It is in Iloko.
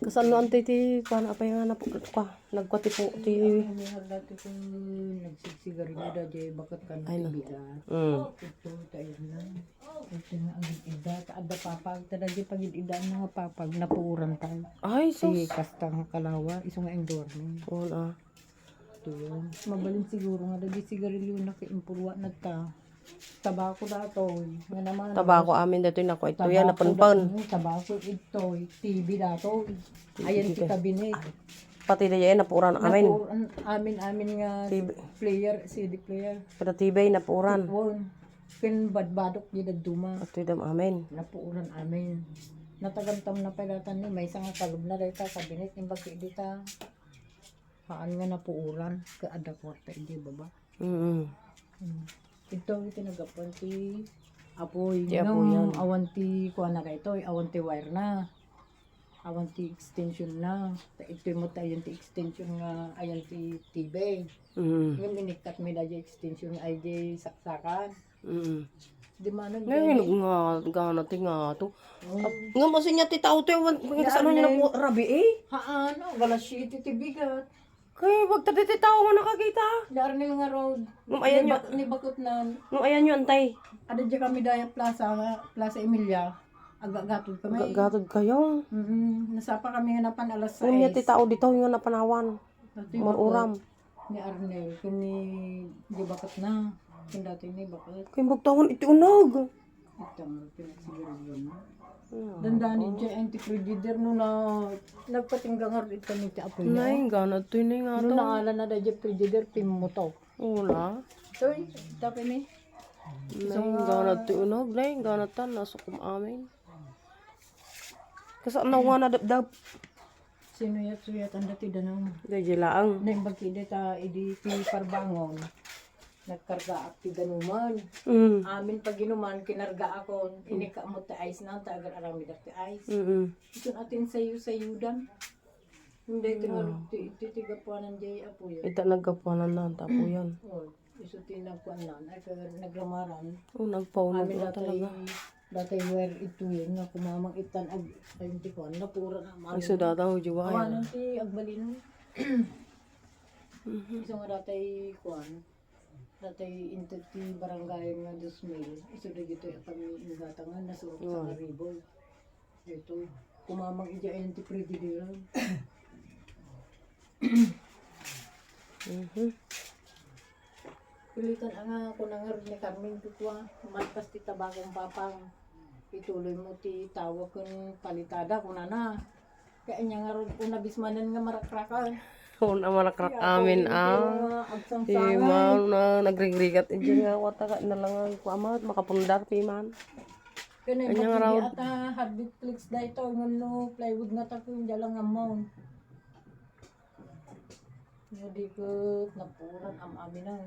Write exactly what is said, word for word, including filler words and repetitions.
Saan no anti ti kuan, apay nga napu-, kua, nagkua ti pu-, ti Ang umihar dati ko nagsigsigarilyo da jay baket kan Ay, no. Bigat. Mm. Ito, tayo na. Ito nga ang ida, ta adda papag, ta dagiti pagid-ida nga papag, napuoran tayo. Ay, Si sus. Kasta nga kalawa, isu nga endormi. Wala. Ito yun. Mabalin siguro nga dagiti sigarilyo na kay impurwa na ta. Tabako datoy. Nga naman. Tabako amin datoy, naku, ito yan, Tabako napanpan. da-, mm, tabako itoy. T V datoy. Ayan ti T V. Kabinet. Pati da yan, napuoran amin. Napuoran amin, amin nga T V. Player, C D player. Kada T V, napuoran. Tipon. Ken badbadok di dadduma. Ito yung amin. Napuoran amin. Natagamtam na pay datan ni, maysa nga kalub na dayta, kabinet, yung bagi dita. Haan nga napuoran, ka adda kwarta iti baba. Mm. Mm. Ito, iti nagapuan ti apoy. Ti Ngem apoyan. Awan ti kuana daytoy, awan ti wire na. Awan ti extension na. Ta itoy mo tayo ti extension nga, ayan ti T V. Mm. Ngem inikkat mi da di extension nga ay di saksakan. Mm. Di manang Ngayon, gani. nga, gana ti nga to. Mm. Nga masin niya ti tao to, wan-, Yan, kasano niya eh. na po, rabi eh? Haan, oh, galas siyete ti bigat. Kay, wag ta di ti tao nga nakakita. Ni Arnel nga road. Nung ayan Ni niya. Bak-, ni Bakutnan. Nung ayan niyo, antay. Ada di kami daya plaza, nga, Plaza Emilia. Agagatod kami. Agagatod kayo. Mm-mm. Nasapa kami nga napan alas Nung niya sais. ti tao dito, yung napanawan. Dati Maruram. Ni Arnel, kun ni, di bakat na. Kun dati ni bakat. Kay magtawan iti unag. Ito ang pinagsigurado na. Dandani dyan ang ti frigider no na nagpatingga nga rin kami ti apoy na. Nay, gana to, nay, nga No to. naala na da dyan frigider, pimuto. Wala. Toy, tapi ni. Nay, So, gana to, unag, nay, gana tan, nasukom amin. Kasano nga nadapdap? Sinuyat-suyat ang dati danang. Dahil laang. Naimbag ti dita, idi ti parbangon. Nagkargaak ti danuman. Mm. Amin paginuman, kinargaakon. Inikka mo ti ice na, ta agar-aramid ti ice. Mm-mm. Isun atin sayo-sayodan. Hindi, ti Ah. nga, ti, ti, ti gapuanan jay apoyan. Ita naggapuanan na, tapo yan. Oh, isu ti nagkuan na, ay, kaya nagramaran. Oh, nagpaunod Amin na datay, talaga. datay wire ito yun, nga kumamang itan, ag-, ayun ti kuan, napuran ang Ay, so amin. dataw, di ba? Awanan ti agbalin. Mhm. Isu nga datay kuan, datay into ti barangay nga dos mil, isu dagitoy a pag-iinggatangan, nasurok sa Wow. Kariboy. Ito, kumamang iti ayan ti frigider. Mhm. Pilitan a nga, kuna nga rin ni Carmen, kukua, malpas ti tabakong papang. Ituloy mo ti tawag kun palitada, kunana. Kaya niya nga rin, unabis manen nga marakrakal. Una, marakrak Kaya amin, ako, ah. ito, agsangsanga. Piman, na, nagrigrigat. Diyan nga, wata ka, na lang ang kuamat, makapundar, piman. Kaya Anya nga raw. Ata hardwood flakes da ito, ngano plywood nga tako, yung dalang amount. Nga di ko napuran am-, amin na.